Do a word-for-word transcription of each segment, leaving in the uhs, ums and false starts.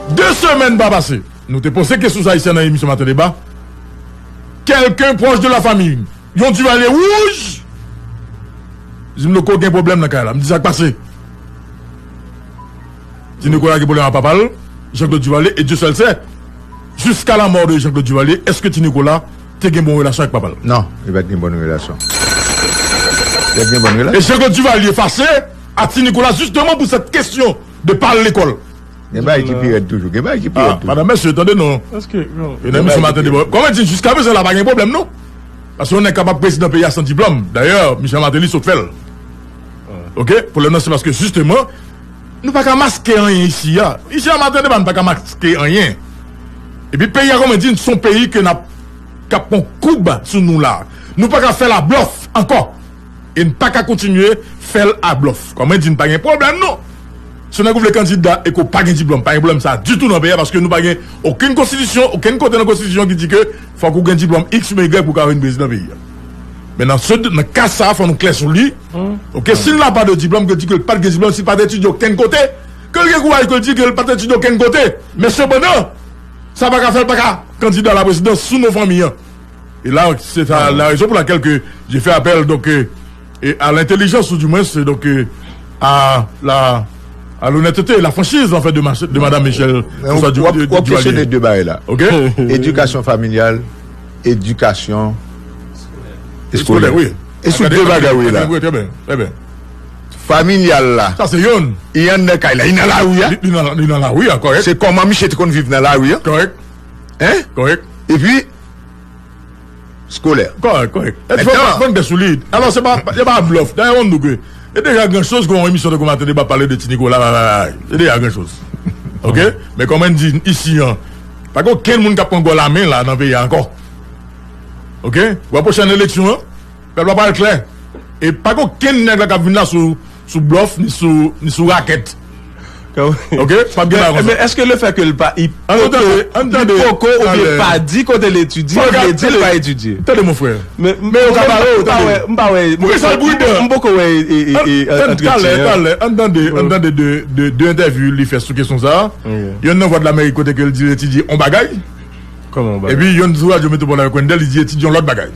De semèn pa pase, nou te poze kesyon sa isi nan emisyon Maten Deba. Kèlken pwòch de la fanmi, yon Divalye wouj, di m, Loko, gen pwoblèm nan kay la. M di, sa k pase? Ti Nicolas gen pwoblèm ak papa l, Jean-Claude Duvalier, et Dieu seul sait, jusqu'à la mort de Jean-Claude Duvalier, èske Ti Nicolas te gen bon relasyon ak papa l? Non, li pa t gen bon relasyon. Li pa t gen bon relasyon. E Jean-Claude Duvalier fache a Ti Nicolas justement pour cette question de pa al lekòl. Gen bagay ki pi rèd toujou. Gen bagay ki pi rèd toujou. Madanm, mesye, tande non. Èske, non. E nan emisyon Maten Deba, kòman di, jiska prezan la pa gen pwoblèm non. Paske yon nèg kapab prezidan peyi a san diplòm. Dayè, Michel Martelly sot fè l. Ok? Pwoblèm nan se paske jisteman, nou pa ka maske anyen isi a. Isi a Maten Deba, nou pa ka maske anyen. Epi peyi a, kòman di, se yon peyi ke n ap, k ap pran koub sou nou la. Nou pa ka fè l a blòf ankò. E n pa ka kontinye fè l a blòf. Kòman di, n pa gen pwoblèm non. Si w nèg ou vle kandida e ke w pa gen diplòm, pa gen pwoblèm sa ditou nan peyi a, paske nou pa gen okenn konstitisyon, okenn kote nan konstitisyon ki di ke fòk ou gen diplòm X oubyen Y pou w ka vin prezidan peyi a. Men nan se, nan ka sa, fò nou klè sou li. Ok, si l napa de diplòm, ke l di ke l pa t gen diplòm, si l pa t etidye okenn kote, ke l gen kouraj ke l di ke l pa t etidye okenn kote. Men sepandan, sa pa ka fè l pa ka kandida a la prezidans sou non fanmi an. Et là, c'est à la raison pour laquelle que j'ai fait appel donc euh, et à l'intelligence ou du moins c'est donc euh, à la à l'honnêteté et la franchise en fait de, ma, de Madame Michel. Men w ap kesyone de bagay la. Ok. Edikasyon familyal, edikasyon eskolè. Eskolè, wi. E sou de bagay wi la. Trè byen, trè byen. Familyal la. Sa se youn. Li anndan kay la, li nan lari a. Li nan lari a, kòrèk. Se kòman misye te konn viv nan lari a. Kòrèk. Hein? Kòrèk. Epi skolè. Kòrèk, kòrèk. Fòn de solid. Alò, se pa, se pa blòf. Dayè, on nou ke. E deja gran choz kon yon emisyon tankou Maten Deba pale de Ti Nikola, bay, bay, bay. E deja gran choz. Ok? Men kòman n di isi an, pa gen okenn moun k ap pran gòl a men la nan peyi a ankò. Ok? Wè pwochèn eleksyon an, pèp la pral klè. E pa gen okenn nèg la k ap vin la sou, sou blòf, ni sou, ni sou rakèt. Ok? P ap gen bagay konsa. Men èske lefè ke l pa, li poko, li poko oubyen pa di kote l etidye, vle di l pa etidye? Tande mon frè. Men yo ka bare w, tande. M pa wè, m pa wè. Poukisa l pridan? M poko wè antretyen an. Talè, talè, ann tande, ann tande de, de, de entèvyou li fè sou kesyon sa a. Yonn nan Vwadlamerik kote ke l di l etidye on bagay. Kòman on bagay? Epi yonn sou Radyo Metropole avèk Wendel, li di etidye on lòt bagay.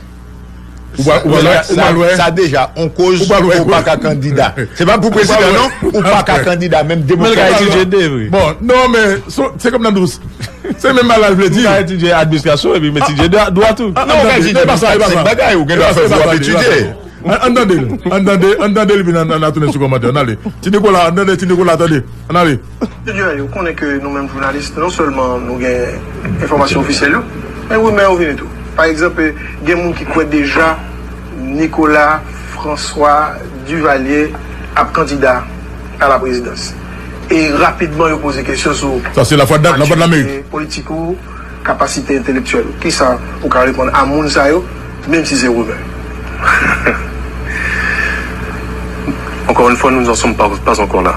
Ou pral wè, ou pral wè. Sa deja on koz pou w pa ka kandida. Se pa pou prezidan non, ou pa ka kandida menm demokrat. Men l ka etidye de vre. Bon, non men se kòm nan dous. Se menm bagay la l vle di. M ka etidye administrasyon epi m etidye dwa tou. Non, ou ka etidye de bagay, ou gen dwa fè vwòp etidye. Ann tande l, ann tande, ann tande l epi n a tounen sou kòmantè. Ann ale. Ti Nikola, ann tande Ti Nikola, tande. Ann ale. Mesye Duvalye, ou konnen ke nou menm jounalis, non sèlman nou gen enfòmasyon ofisyèl yo, men rimè yo vini tou. Pa egzanp, gen moun ki kwè deja Nicolas François Duvalier ap kandida a la prezidans. E rapidman yo poze kesyon sou matirite politik ou, kapasite entelektyèl ou. Kisa ou ka reponn a moun sa yo, menm si se rimè? Encore une fois, nous n'en sommes pas, pas encore là.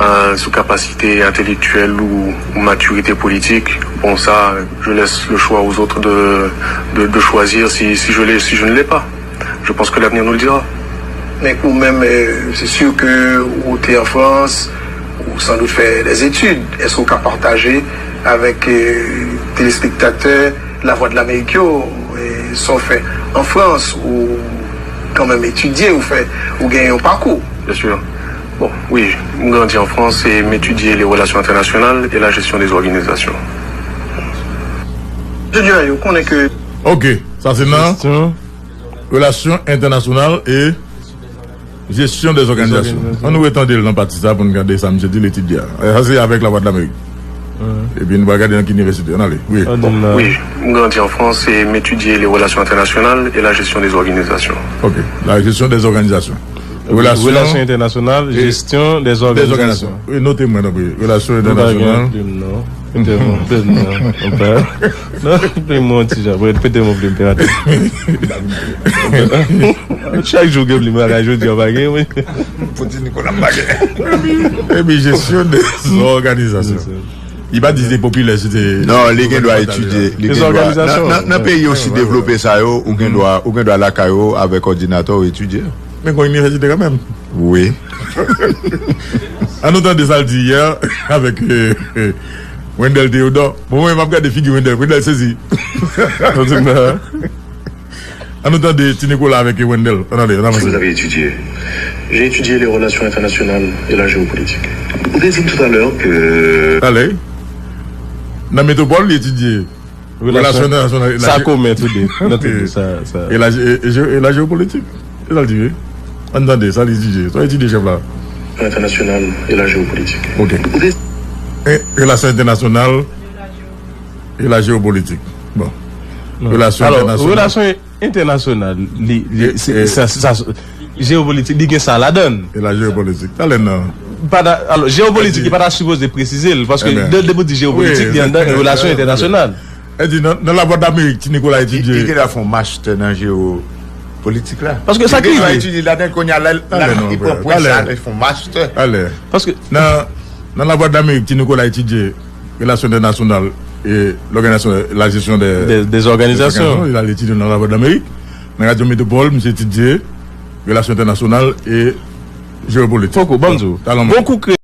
Euh, sous capacité intellectuelle ou, ou maturité politique, bon, ça, je laisse le choix aux autres de, de, de choisir si, si je l'ai, si je ne l'ai pas. Je pense que l'avenir nous le dira. Men ou menm, euh, c'est sûr que ou te en France, ou sans doute fait des études. Est-ce que ou ka pataje avec euh, téléspectateurs Lavwadlamerik yo, sa w fè an Frans, ou kanmenm etidye, ou fè, ou gen yon pakou. Bien sûr. Bon, oui, m grandi en France et m étudié les relations internationales et la gestion des organisations. Mesye Duvalye, ou konnen ke. Ok, sa se nan relasyon entènasyonal e Gestion des organisations. Ann nou retande l nan pati sa pou n gade sa misye di l etidye a. Sa se avèk Lavwadlamerik. Epi nou pral gade nan ki inivèsite. Ann ale. Wi. Wi, m grandi an Frans e m etidye les relations internationales et la gestion des organisations. Ok. La gestion des organisations. Relasyon entènasyonal, jesyon dèzòganizasyon. Wi, note mwen tanpri. Relasyon entènasyonal. Pete m yon plim non. Pete m yon ti jan. Pete m yon plim, pete m yon plim. Chak jou gen plim lakay, jodi a pa gen, wi. Pou di Nicolas pa gen. Epi jesyon dèzòganizasyon. Li pa di se popilè, se te. Non, li gen dwa etidye. Li gen dwa. Nan peyi osi devlope sa yo, ou gen dwa, ou gen dwa lakay ou avèk òdinatè ou etidye. Men gon inivèsite kanmenm. Wi. Ann nou tande sa l di yè avèk Wendell Théodore. Bon, mwen, m ap gade figi Wendell. Wendell sezi. An nou tande Ti Nicolas avèk Wendell. An tande, an avanse. Qu'est-ce que vous avez étudié ? J'ai étudié les relations internationales et la géopolitique. Vous avez dit tout à l'heure que... Talè. Nan metwopòl, li etidye relasyon entènasyonal e la... Sa komen tou de. Nan tou de sa, sa. E la, e, e, e la jewopolitik. Se sa l di, wi. An tande, sa li etidye. Sa l etidye, chèf la. International et la géopolitique. Ok. E relasyon entènasyonal e la jewopolitik. Bon. Relasyon entènasyonal. Alò, relasyon entènasyonal, li, li, e, se, e, sa, sa, jewopolitik, li gen sa ladan l. E la jewopolitik. Talè nan. Pa ta, alò, jewopolitik, li pa ta sipoze presize l, paske de, depi w di jewopolitik, li anndan relasyon entènasyonal. E di, nan, nan Lavwadlamerik, Ti Nicolas etidye. Li, li gentan fè yon master nan jewopolitik la. Paske sa ki rive. Li gentan etidye ladan kounye a, la, la, li pran pwen sa, li fè yon master. Talè. Paske nan, nan Lavwadlamerik, Ti Nicolas etidye relasyon entènasyonal e lòganizasyon, la jesyon de, de, de zòganizasyon. Li al etidye nan Lavwadlamerik. Nan Radyo Metwopòl, misye etidye relasyon entènasyonal e jewopolitik. Fouco, ban m di w. Bon, talè. Bon kou kredi.